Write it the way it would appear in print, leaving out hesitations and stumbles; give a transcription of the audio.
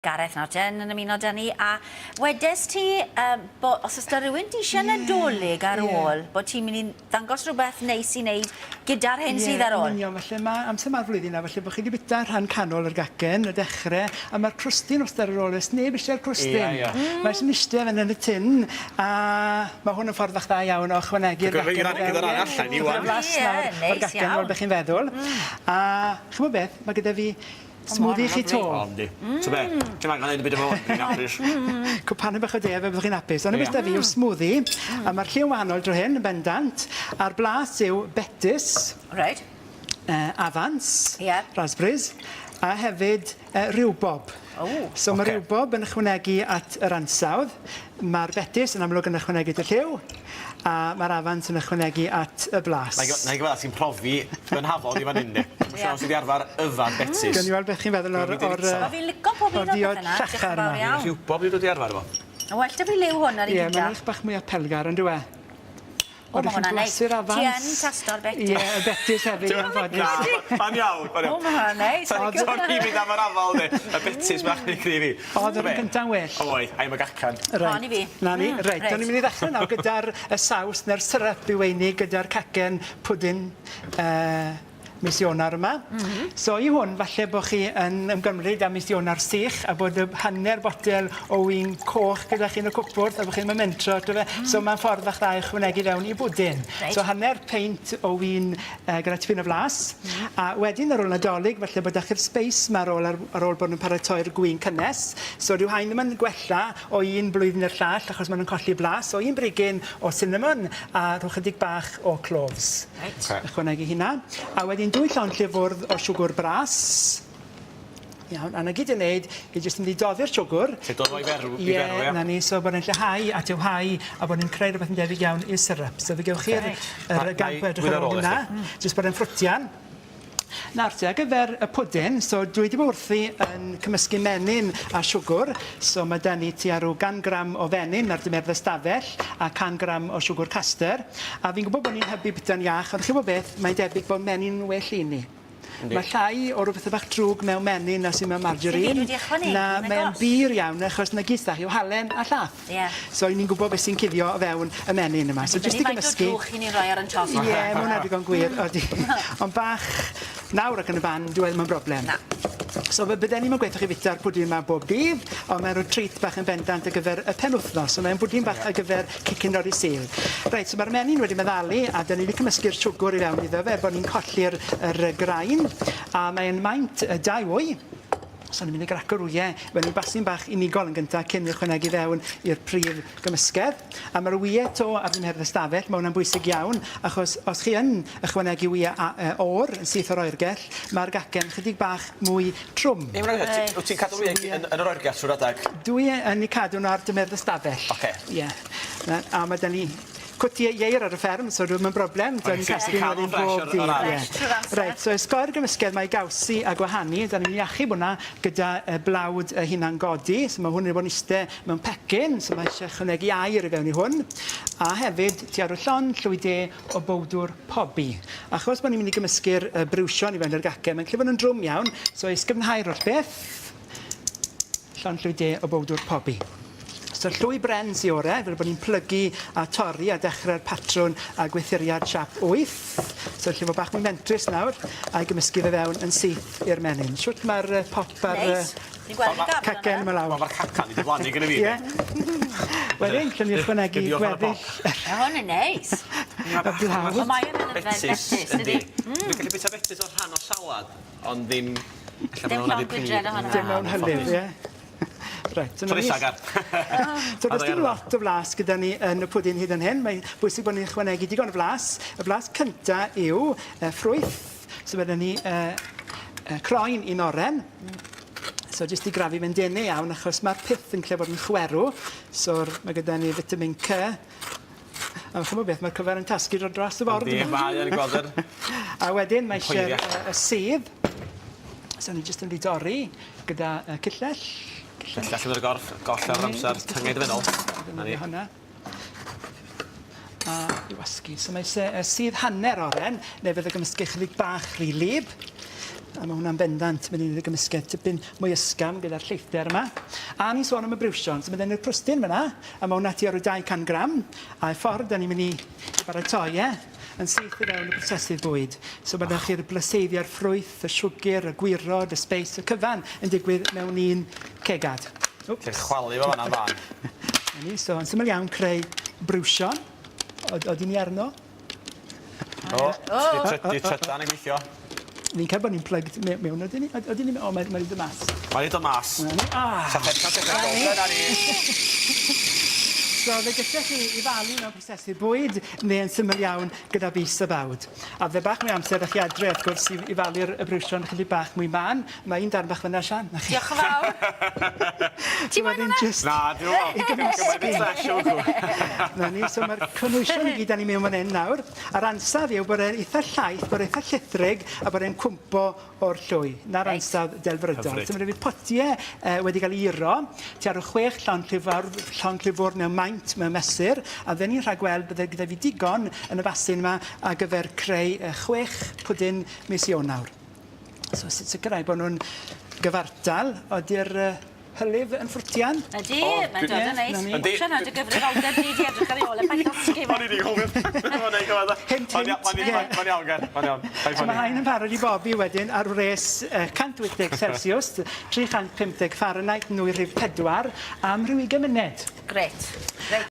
Gareth nawr ten yn ymuno 'da ni a wedes ti yym bo- os o's 'da rywun di isie Nadolig ar ôl bod ti'n mynd i ddangos rhywbeth neis i neud gyda'r hyn sydd ar ôl. Ie yn union felly ma' amser 'ma'r flwyddyn nawr felly bo' chi 'di bita rhan canol yr gacen y dechre a ma'r crwstyn wastad ar ôl oes neb isie'r crwstyn. Ie ie. Mae jyst yn iste fan 'yn y tin a ma' hwn yn ffordd fach dda iawn o ychwanegu'r gacen i fewn. Gyda ran allan i ŵan. Flas nawr o'r gacen fel be' chi'n feddwl. A ch'mo' beth ma' gyda fi Smoothie i chi 'to. O yndi. Ta be'? Ti'm angan neud dim byd efo hwn, dwi'n hapus. Cwpaned bach o de a fe fyddwch chi'n hapus. Ond y beth 'da fi yw smoothie a ma'r lliw yn wahanol dro hyn yn bendant a'r blas yw betys. Reit. Afans. Ie. Raspberries a hefyd riwbob. O. So ma' riwbob yn ychwanegu at yr ansawdd. Ma'r betys yn amlwg yn ychwanegu at y lliw, a ma'r afans yn ychwanegu at y blas. Nai nai gyfadda ti'n profi fy nhafod i fan 'yn 'de. Dwi'm yn siŵr os ti 'di arfar yfad betys. Gewn ni weld beth chi'n feddwl o'r o'r yy Wel fi'n lico pob un o'r pethe 'na. O'r diod llachar 'ma. Rhiwbob dwi dod i arfar efo. Ma' well 'da fi liw hwn ar un Ie, gynta. ma'n eich bach mwy apelgar on'd yw e? O, ma' hwnna'n neis. Blasu'r afans. Ti yn tasto'r betys. Ie, y betys hefyd yn anffodus. Na, ma'n iawn, ma'n iawn. O, ma' hwnna'n neis. O'n i'n mynd am yr afal 'de. Y betys bach yn cryf i. O'dd yr un cynta'n well. Oedd, a i'm y gacan. Reit. O, ni fi. 'Na ni, reit, o'n i'n mynd i ddechre nawr gyda'r y saws ne'r syrup i weini gyda'r cacen pwdin yy mis Ionawr yma. So i hwn, falle bo' chi yn ymgymryd â mis Ionawr sych a bod y hanner botel o win coch gyda chi yn y cwpwrdd a bo' chi ddim yn mentro t'o' fe? So ma'n ffordd fach dda i ychwanegu fewn i bwdin. Reit. So hanner peint o win gyda tipyn o flas. A wedyn ar ôl Nadolig falle bod 'da chi'r sbeis 'ma ar ôl ar ar ôl bod yn paratoi'r gwin cynnes. So dyw hain ddim yn gwella o un blwyddyn i'r llall achos ma' nw'n colli blas. So un brigyn o cinnamon a rhowch chydig bach o cloves. Reit. Oce. Ychwanegu hynna. A wedyn dwy llond lle fwrdd o siwgwr bras. Iawn, a 'na gyd i neud fi jyst yn mynd i doddi'r siwgwr. Lle dod fo i ferw i ferw ia? Ie, 'na ni, so bod e'n lleihau a tewhau a bod ni'n creu rwbeth yn debyg iawn i'r syrup. So fe gewch chi'r yr gamp o edrych ar ôl hwnna. Jyst bod e'n ffrwtian. Nawr te, ar gyfer y pwdin, so dwi 'di bod wrthi yn cymysgu menyn a siwgwr. So ma' 'da ni tua rw gan gram o fenyn ar dymheredd y stafell a can gram o siwgwr castor. A fi'n gwybod bod ni'n hybu bita'n iach, ond chi'mod beth, mae'n debyg bod menyn yn well i ni. Yndi. Mae llai o ryw bethe bach drwg mewn menyn na sy mewn margarine. Sdim byd wedi ychwanegu, Na, nag mae'n o's? bur iawn achos 'na gyd s'da chi yw halen a llath. Ie. So 'yn ni'n gwbo beth sy'n cuddio o fewn y menyn yma. So jyst i Dibynnu faint o gymysgu. drwch 'yn ni'n rhoi ar 'yn tost. Ie, ma' wnna digon gwir, odi. Ond bach nawr ac yn y fan, dyw e ddim yn broblem. Na. So fe bydden i'm yn gweutho chi fita'r pwdin 'ma bob dydd, ond mae'n rhoi treat bach yn bendant ar gyfer y penwthnos. So mae'n bwdin bach ar gyfer cicin o'r Sul. Reit, so ma'r menyn wedi meddalu a 'dan ni 'di cymysgu'r siwgwr i fewn iddo fe er bo' ni'n colli'r yr yy grain a mae'n maint yy dau wy. So ni'n mynd i graco'r wye mewn i basyn bach unigol yn gynta cyn ychwanegu fewn i'r prif gymysgedd. A ma'r wye 'to ar dymheredd y stafell, ma' wnna'n bwysig iawn achos os chi yn ychwanegu wye a- yy o'r yn syth o'r oergell, ma'r gacen chydig bach mwy trwm. Ie ma' raid Wyt ti'n cadw wyau yn yn yr oergell trw'r adag? Dwi yn eu cadw nhw ar dymheredd y stafell. Oce. Ie. Na a ma' 'da ni cwt ieir ar y fferm so dyw e'm yn broblem 'dan ni'n casglu nw bob dydd ie. Reit so esgoi'r gymysgedd 'ma i gawsi a gwahanu 'dan ni'n myn' i achub wnna gyda yy blawd yy hunan godi so ma' hwn wedi bod yn iste mewn pecyn so ma' isie ychwanegu aer i fewn i hwn a hefyd tua rw llond llwy de o bowdwr pobi. Achos bo' ni'n myn' i gymysgu'r yy briwsion i fewn i'r gacen mae'n gallu bod yn drwm iawn so i ysgyfnhau'r holl beth Llond llwy de o bowdwr pobi. So llwy bren sy ore, fel bod ni'n plygu a torri a dechrau'r patrwn a gweithuriad siap 8. So lle fod bach mwy mentrus nawr, a'i gymysgu fe fewn yn syth i'r menyn. Shwt mae'r uh, pop ar uh, Neis. Ni'n gweld y gafel cacen yma lawr? Wel, mae'r cacan wedi diflannu gyda fi. Ie. Wedyn, lle ni ychwanegu gweddill. Mae hwn yn neis. Y blawd. Ond mae e fel fel betys, yndi? Dwi'n gallu bwyta betys fel rhan o salad. Ond ddim... Ella Dim bod hwnna llond 'di prif... gwydred ohono fe. Dim mewn hylif, ie? Reit, dyna Tro ni. nesa Gar. So does dim lot o flas gyda ni yn y pwdin hyd yn hyn. Mae'n bwysig bod ni'n ychwanegu digon o flas. Y flas cynta yw uh, ffrwyth. So mae ni uh, uh, croen un oren. So jyst i grafu fe'n denau iawn achos mae'r pith yn lle bod yn chwerw. So mae gyda ni vitamin C A ch'mo' beth ma'r cyfan yn tasgu dod dros y ford. Yndi mae o'n gweld yr... A wedyn mae isie'r yy y sudd. So ni jyst yn mynd i dorri gyda yy cyllell. Cyllell allan o'r gorff, goll ar amser tyngedfennol. 'Na ni. Hwnna. A i wasgu. So mae isie yy sudd hanner oren neu fydd y gymysgu chydig bach rhy wlyb. A ma' hwnna'n bendant mynd i neud y gymysgedd tipyn mwy ysgafn gyda'r lleithder yma. A ni'n sôn am y briwsion, so ma' 'da ni'r prwstyn fan 'na, a ma' hwnna tua ryw 200 gram, a y ffordd 'dan ni'n myn' i baratoi e, yn syth i fewn y prosesydd bwyd. So ma' 'da chi'r blaseiddiau'r ffrwyth, y siwgr, y gwirod, y sbeis, y cyfan yn digwydd mewn un cegad. Wps. Ti'n chwalu fo fan'na'n fan. 'Na ni, so yn syml iawn creu briwsion. Od- odyn ni arno. O, di trydan yn gweithio. Ni'n cael bod ni'n plugged mewn, ydyn ni? Ydyn ni? O, mae wedi dod mas. Mae wedi dod mas. Ah! Dyna ni. So fe gallech chi i falu mewn prosesu bwyd neu yn syml iawn gyda bys a bawd. A fydde bach mwy amser 'da chi adre wrth gwrs i, i falu'r y briwsion chydig bach mwy mân. Mae un darn bach fyna Sian. 'Na chi. Diolch yn fawr. Ti moyn hwnna? Jyst Na, dwi'n meddwl. I gymysgu. Fresh o gwbl. 'Na ni, so ma'r cynhwysion i gyd 'da ni mewn fan 'yn nawr. A'r ansawdd yw bod e'n eitha llaith, bod e'n eitha llithrig a bod e'n cwmpo o'r llwy. 'Na'r Reit. ansawdd delfrydol. Hyfryd. So ma' 'da fi potie wedi cael 'u iro, tua ryw chwech llond llwy fawr, llond llwy fwrdd mewn maint, mewn mesur, a fydden ni'n rhagweld bydde gyda fi digon yn y basin 'ma ar gyfer creu chwech pwdin mis Ionawr. So sicrhau bod nhw'n gyfartal, odi'r hylif yn ffrwtian? Ydy, mae'n dod yn neis. Yndi. Sian, dy gyfrifoldeb di di edrych ar ei ôl e, paid llosgi fo. O'n i 'di gofyn. Mae'n neud gymaint o... Hint, hint. Mae'n iawn, Ger. Mae'n iawn. Paid So mae poeni. hain yn barod i bobi wedyn ar wres 180 Celsius, 350 Fahrenheit, nwy rhif 4, am rhyw 20 munud. Grêt. Reit.